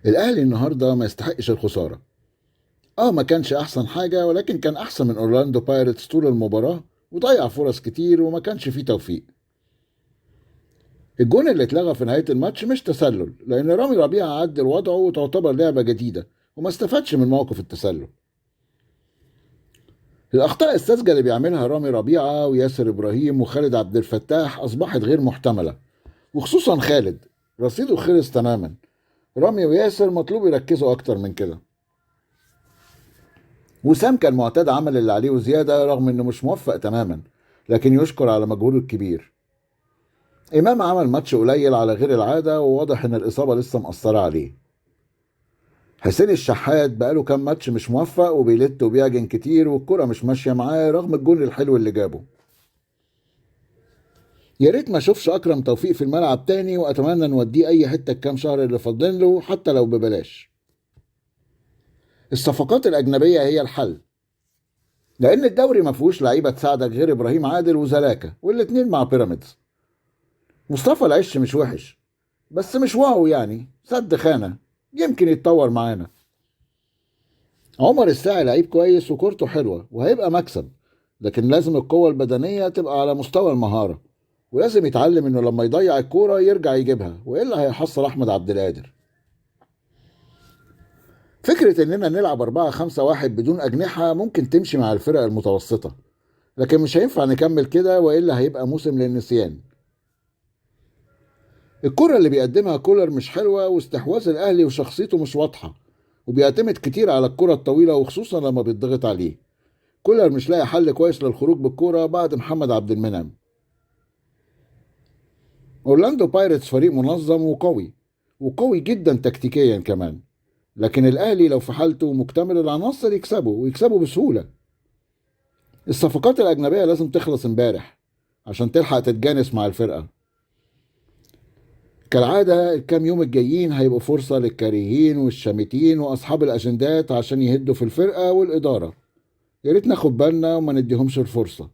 الاهلي النهارده ما يستحقش الخسارة. ما كانش احسن حاجة، ولكن كان احسن من اورلاندو بايرتس طول المباراة، وضيع فرص كتير وما كانش فيه توفيق. الجون اللي اتلغى في نهاية الماتش مش تسلل، لان رامي ربيعة عدل وضعه وتعتبر لعبه جديدة وما استفادش من موقف التسلل. الاخطاء الساذجه اللي بيعملها رامي ربيعة وياسر ابراهيم وخالد عبد الفتاح اصبحت غير محتملة، وخصوصا خالد رصيده خلص تماما. رامي وياسر مطلوب يركزوا اكتر من كده. وسام كان معتاد عمل اللي عليه وزيادة رغم انه مش موفق تماما، لكن يشكر على مجهوده الكبير. امام عمل ماتش قليل على غير العادة، وواضح ان الاصابة لسه مأثره عليه. حسين الشحات بقاله كام ماتش مش موفق وبيلت وبيعجن كتير والكرة مش ماشية معاه رغم الجون الحلو اللي جابه. يا ريت ما اشوفش اكرم توفيق في الملعب تاني، واتمنى نوديه اي حتة الكام شهر اللي فاضلين له حتى لو ببلاش. الصفقات الاجنبية هي الحل، لان الدوري ما فيهوش لعيبة تساعدك غير ابراهيم عادل وزلاكا، والاتنين مع بيراميدز. مصطفى العش مش وحش، بس مش wow يعني، سد خانه، يمكن يتطور معانا. عمر الساعي لعيب كويس وكورته حلوة وهيبقى مكسب، لكن لازم القوة البدنية تبقى على مستوى المهارة، ولازم يتعلم انه لما يضيع الكورة يرجع يجيبها، والا هيحصل احمد عبد القادر. فكرة اننا نلعب 4-5-1 بدون اجنحة ممكن تمشي مع الفرق المتوسطة، لكن مش هينفع نكمل كده والا هيبقى موسم للنسيان. الكرة اللي بيقدمها كولر مش حلوة، واستحواذ الاهلي وشخصيته مش واضحة، وبيعتمد كتير على الكرة الطويلة وخصوصا لما بيتضغط عليه. كولر مش لاقي حل كويس للخروج بالكرة بعد محمد عبد المنعم. اورلاندو بايرتس فريق منظم وقوي، وقوي جدا تكتيكيا كمان، لكن الاهلي لو في حالته ومكتمل العناصر يكسبه، ويكسبه بسهولة. الصفقات الاجنبية لازم تخلص امبارح عشان تلحق تتجانس مع الفرقة. كالعادة الكام يوم الجايين هيبقوا فرصة للكارهين والشامتين واصحاب الاجندات عشان يهدوا في الفرقة والادارة. يا ريت ناخد بالنا وما نديهمش الفرصة.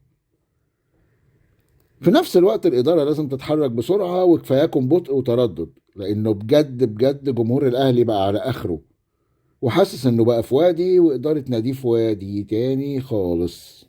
في نفس الوقت الإدارة لازم تتحرك بسرعة، وكفاياكم بطء وتردد، لأنه بجد بجد جمهور الأهلي بقى على آخره، وحاسس إنه بقى في وادي وإدارة ناديه في وادي تاني خالص.